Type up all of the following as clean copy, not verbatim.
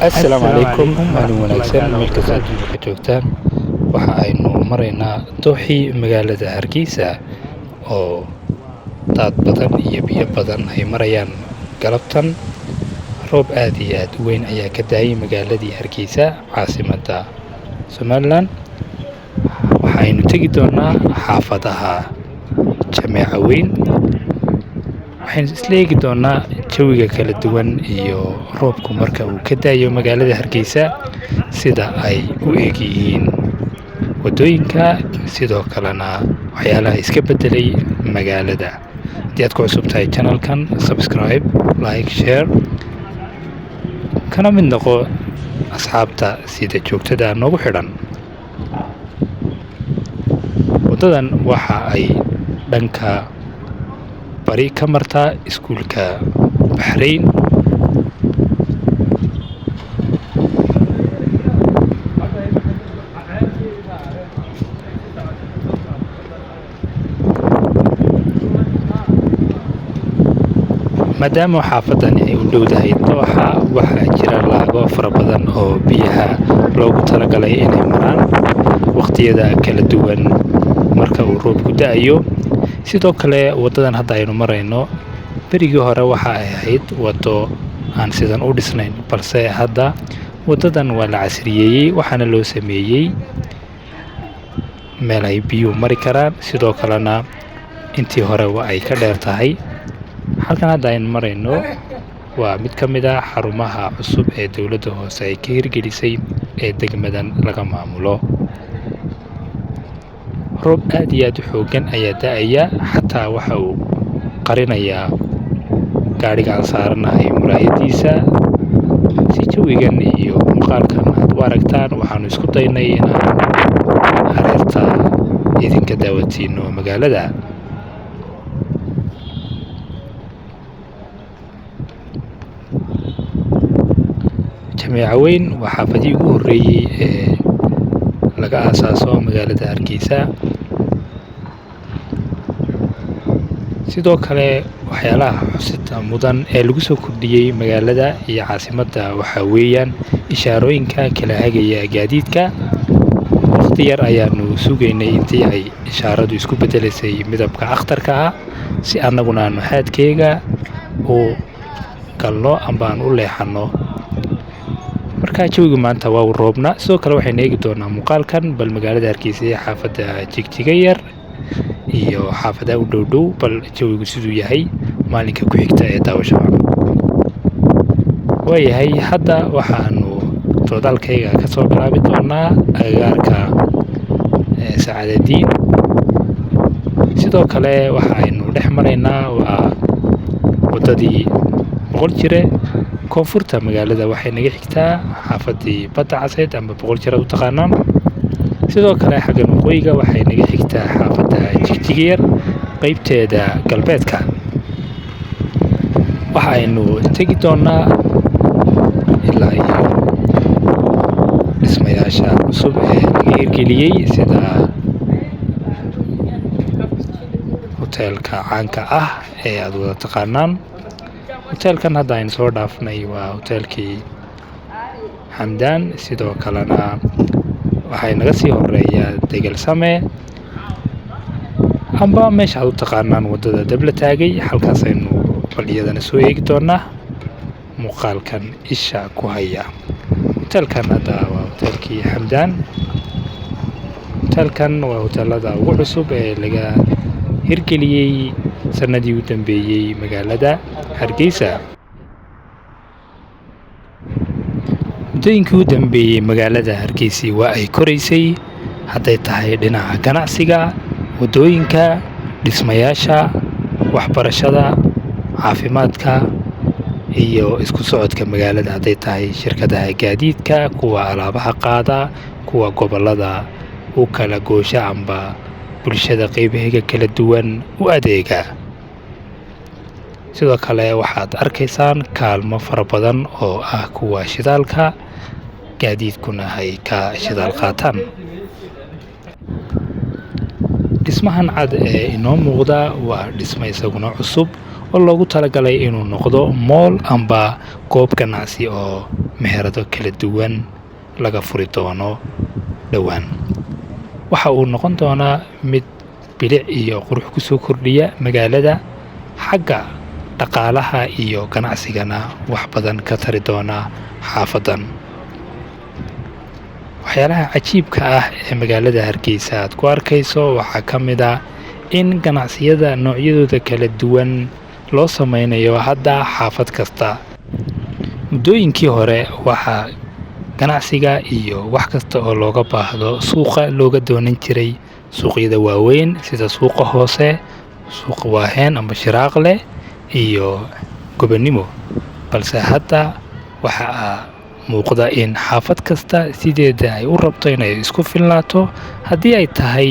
Assalaamu calaykum, maalin wanaagsan meel kasta adduunka ka joogtaan. Waxa aynu maraynaa dooxii magaalada Hargeysa oo daad badan iyo biyo badan ay marayaan galabtan. Roob aad iyo aad u weyn ayaa ka daayay magaaladii Hargeysa, caasimadda Somalilan. Waxaynu tegi doonaa xaafadaha Jameeca Weyn. Waxaynu isla eegi doonaa jawiga kala duwan iyo roobku marka uu ka daayo magaalada Hargeysa sida ay u eeg yihiin waddooyinka, sidoo kalena waxyaalaha iska beddelay magaalada. Haddii aad ku cusub tahay channelkan, subscribe, like, share, kana mid noqo asxaabta sida joogtada noogu xidhan. Waddadan waxa ay dhanka bari ka martaa iskuulka Baxrayn. Maadaama xaafadani ay u dhowdahay dooxa, waxaa jira laago fara badan oo biyaha loogu talagalay inay maraan waqtiyada kala duwan marka uu roobku da'ayo. Sidoo kale waddadan hadda aynu marayno berigii hore waxa ay ahayd waddo aan sidan u dhisnayn, balse hadda waddadan waa la casriyeeyey, waxaana loo sameeyey meel ay biyuhu mari karaan. Sidoo kalena intii hore waa ay ka dheer tahay. Halkan hadda aynu marayno waa mid ka mid ah xarumaha cusub ee dowladda hoose ay ka hirgelisay ee degmadan laga maamulo. Roob aad iyo aad u xooggan ayaa da'aya, xataa waxa uu qarinayaa gaadhiga aan saaranahay muraayadiisa. Si jawigan iyo muuqaalkan aad u aragtaan, waxaanu isku daynay inaan hareerta idinka daawatiino magaalada. Jameeca Weyn waa xaafadihii ugu horreeyey ee laga aasaaso magaalada Hargeysa. Sidoo kale waxyaalaha xusida mudan ee lagu soo kordhiyey magaalada iyo caasimadda waxaa weeyaan ishaarooyinka kala hagaya gaadiidka. Waqti yar ayaanu sugaynay intii ay ishaaradu isku beddelaysay midabka akhtarka ah si annaguna aanu xaadkeega u galno amba aan u leexanno. Markaa jawiga maanta waa uu roobna. Sidoo kale waxaynu eegi doonaa muuqaalkan bal magaalada Hargeysa ee xaafadda Jigjiga Yar iyo xaafadaha u dhow dhow, bal jawigu siduu yahay maalinka ku xigta ee daawashada. Waayahay, hadda waxaanu socdaalkayga ka soo bilaabi doonaa agagaarka Sacaadadiin. Sidoo kale waxa aynu dhex maraynaa waa waddadii Boqol Jire. Koonfurta magaalada waxay naga xigtaa xaafaddii Badda Caseed amba Boqol Jire u taqaanaan. Sidoo kale xaggan waqooyiga waxay naga xigtaa xaafadda Jigjiga Yar qaybteeda galbeedka. Waxa aynu tegi doonaa ilaa iyo dhismayaasha cusub ee laga hirgeliyey sida hoteelka caanka ah ee aad wada taqaanaan. Hoteelkan hadda aynu soo dhaafnay waa hoteelkii Xamdaan. Sidoo kalena waxay naga sii horeeyaa Degalsame amba meesha aad u taqaanaan waddada Dabla Taagay. Halkaasaynu bal iyadana soo eegi doonaa muuqaalkan isha ku haya. Hoteelkan hadda waa hoteelkii Xamdaan. Hoteelkan waa hoteelada ugu cusub ee laga hirgeliyey sanadii u dambeeyey magaalada Hargeysa. Muddooyinkii u dambeeyey magaalada Hargeysa waa ay koraysay, hadday tahay dhinaca ganacsiga, waddooyinka, dhismayaasha, waxbarashada, caafimaadka iyo isku socodka magaalada, hadday tahay shirkadaha gaadiidka, kuwa alaabaha qaada, kuwa gobollada u kala goosha amba bulshada qaybaheeda kala duwan u adeega. Sidoo kale waxaad arkaysaan kaalmo fara badan oo ah kuwa shidaalka gaadiidkuna ay ka shidaal qaataan. Dhismahan cad ee inoo muuqda waa dhismo isaguna cusub oo loogu talagalay inuu noqdo mool amba goob ganacsi oo meherado kala duwan laga furi doono dhowaan. Waxa uu noqon doonaa mid bilic iyo qurux ku soo kordhiya magaalada, xagga dhaqaalaha iyo ganacsigana wax badan ka tari doona xaafadan. Waxyaalaha cajiibka ah ee magaalada Hargeysa aad ku arkayso waxaa ka mid ah in ganacsiyada noocyadooda kala duwan loo samaynayo hadda xaafad kasta. Muddooyinkii hore waxaa ganacsiga iyo wax kasta oo looga baahdo suuqa looga doonan jiray suuqyada waaweyn sida suuqa hoose, suuqa Waaheen amba Shiraaqle iyo Gobonimo, balse hadda waxaa muuqda in xaafad kasta sideeda ay u rabto inay isku filnaato haddii ay tahay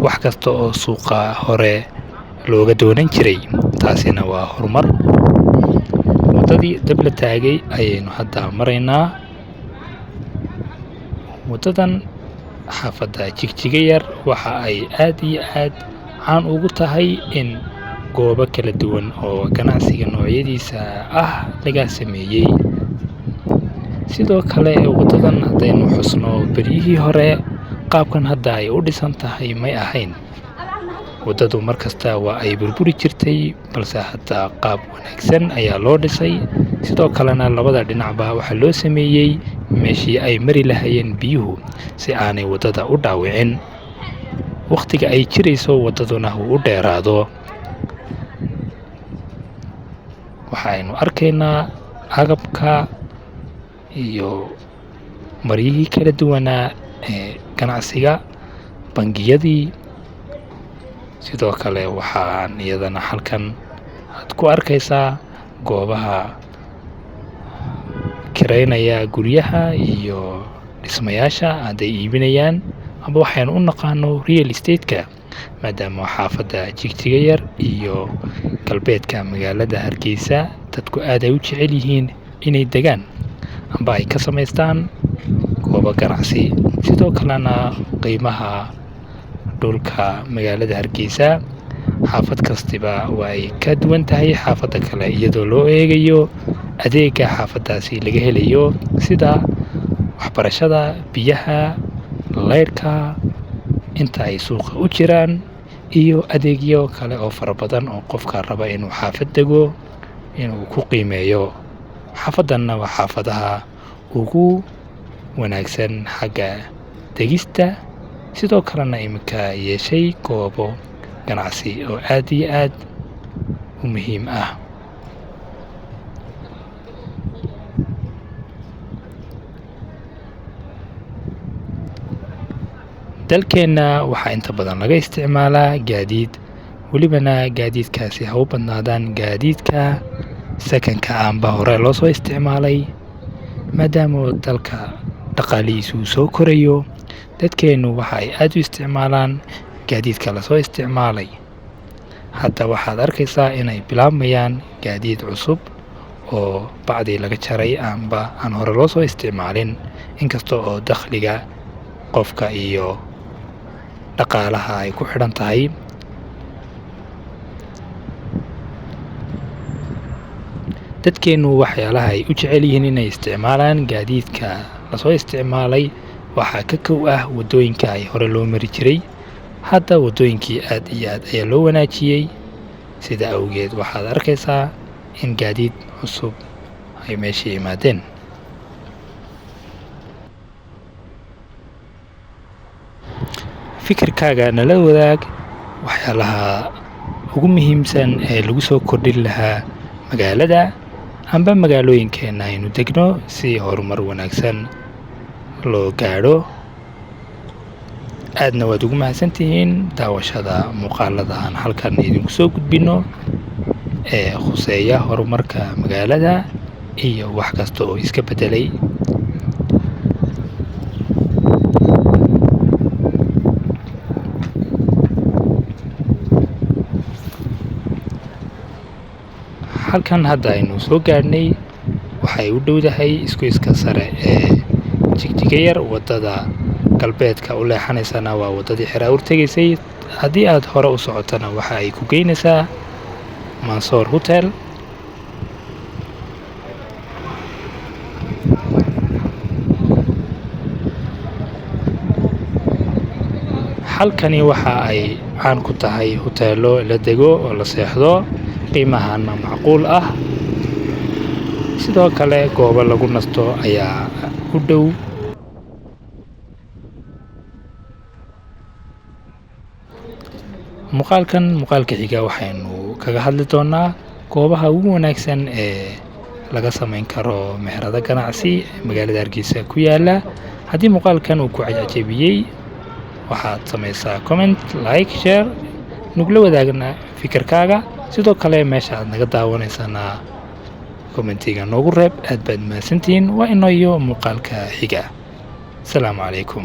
wax kasta oo suuqa hore looga doonan jiray. Taasina waa horumar. Waddadii dab la taagay ayaynu hadda maraynaa. Waddadan xaafadda Jigjiga Yar waxa ay aad iyo aad caan ugu tahay in goobo kala duwan oo ganacsiga noocyadiisa ah laga sameeyey. Sidoo kale waddadan haddaynu xusno, beryihii hore qaabkan hadda ay u dhisan tahay may ahayn. Waddadu mar kasta waa ay burburi jirtay, balse hadda qaab wanaagsan ayaa loo dhisay. Sidoo kalena labada dhinacba waxaa loo sameeyey meeshii ay mari lahayeen biyuhu si aanay waddada u dhaawicin, wakhtiga ay jirayso waddaduna uu u dheeraado. Waxaynu arkaynaa agabka iyo maryihii kala duwanaa ee ganacsiga, bangiyadii. Sidoo kale waxaan iyadana halkan aad ku arkaysaa goobaha kiraynaya guryaha iyo dhismayaasha hadday iibinayaan amba waxaynu u naqaano real estate-ka, maadaama xaafadda Jigjiga Yar iyo galbeedka magaalada Hargeysa dadku aad ay u jecel yihiin inay degaan amba ay ka samaystaan goobo ganacsi. Sidoo kalena qiimaha dhulka magaalada Hargeysa xaafad kastiba waa ay ka duwan tahay xaafadda kale, iyadoo loo eegayo adeega xaafaddaasi laga helayo sida waxbarashada, biyaha, laydhka, inta ay suuqa u jiraan iyo adeegyo kale oo fara badan oo qofka raba inuu xaafad dego inuu ku qiimeeyo. Xaafaddanna waa xaafadaha ugu wanaagsan xagga degista, sidoo kalena iminka yeeshay goobo ganacsi oo aad iyo aad u muhiim ah. Dalkeenna waxaa inta badan laga isticmaalaa gaadiid, welibana gaadiidkaasi ha u badnaadaan gaadiidka sakanka aanba hore loo soo isticmaalay, maadaama dalka dhaqaalihiisu uu soo korayo. Dadkeennu waxa ay aad u isticmaalaan gaadiidka lasoo isticmaalay. Hadda waxaad arkaysaa inay bilaabmayaan gaadiid cusub oo bacdii laga jaray aanba aan hore loo soo isticmaalin, inkasta oo dakhliga qofka iyo dhaqaalaha ay ku xidhan tahay. Dadkeennu waxyaalaha ay u jecel yihiin inay isticmaalaan gaadiidka lasoo isticmaalay waxaa ka kow ah waddooyinka ay hore loo mari jiray. Hadda waddooyinkii aad iyo aad ayaa loo wanaajiyey, sida awgeed waxaad arkaysaa in gaadiid cusub ay meesha yimaadeen. Fikirkaaga nala wadaag waxyaalaha ugu muhiimsan ee lagu soo kordhin lahaa magaalada amba magaalooyinkeenna aynu degno si horumar wanaagsan loo gaadho. Aadna waad ugu mahadsantihiin daawashada muuqaalada aan halkan idinku soo gudbino ee khuseeya horumarka magaalada iyo wax kasta oo iska beddelay. Halkan hadda aynu soo gaadhnay waxay u dhowdahay isgoyska sare ee Jigjiga Yar. Waddada galbeedka u leexanaysana waa waddadii Xeraawur tegaysay. Haddii aad hore u socotana waxa ay ku geynaysaa Mansoor Hotel. Halkani waxa ay caan ku tahay huteelo la dego oo la seexdo, qiimahana macquul ah. Sidoo kale goobo lagu nasto ayaa u dhow. Muuqaalkan muuqaalka xiga waxaynu kaga hadli doonaa goobaha ugu wanaagsan ee laga samayn karo meherado ganacsi magaalada Hargeysa ku yaala. Haddii muuqaalkan uu ku cajabiyey, waxaad samaysaa comment, like, share, nugula wadaagna fikirkaaga. Sidoo kale meesha aad naga daawanaysana commentiga noogu reeb. Aad baad mahadsantihiin. Waa inoo iyo muuqaalka xiga. Asalaamu calaykum.